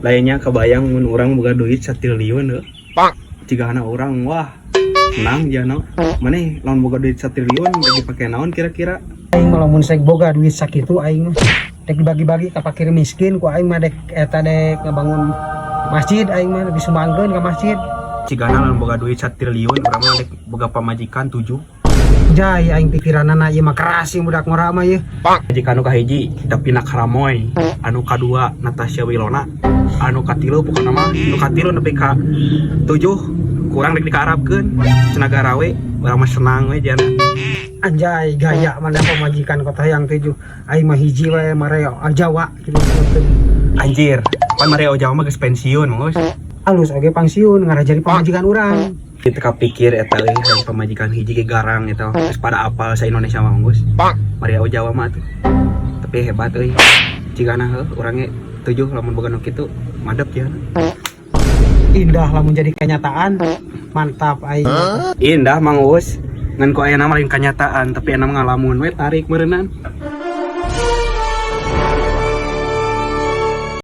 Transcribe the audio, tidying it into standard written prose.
Lainnya kebayang mun urang boga duit 1 triliun heuh. Jigana urang, wah, senang jana. Maneh lamun boga duit 1 triliun rek dipake naon kira-kira? Aing mah lamun saya boga duit sakitu, aing mah dek dibagi-bagi ka fakir miskin ku aing mah, dek eta dek ngebangun masjid, aing mah dek disumbangkeun ka masjid. Cigana lamun boga duit 1 triliun urang mah dek boga pamajikan tujuh. Jay, aing pikiranana ieu mah keras sih, budak ngora mah ieu. Pamajikan anu kahiji Davina Karamoy, anu kadua Natasha Wilona, anu katilu, pokokna mah anu katilu nepi ka tujuh kurang dek dikaarabkeun cenah garawe, urang mah senang we jana. Anjay, gaya mana pamajikan kota yang tujuh. Aing mah hiji we, Mario Jawa gitu. Anjir, pan Mario Jawa mah geus pensiun, Mang Us. Alus oge pangsiun ngarah jadi pamajikan urang. Kita kapikir eta euy, hayang pamajikan hiji ge garang eta geus pada apal sa Indonesia mah, Mang Gus. Mario Jawa mah tuh. Tapi hebat euy. Cigana heuh urang ge tujuh lamun boga nu kitu madep ya. Indah lamun jadi kenyataan. Mantap aing. Indah, Mang Us. Ngan ku aya nama lain kenyataan, tapi aya ngalamun we tarik meureunan.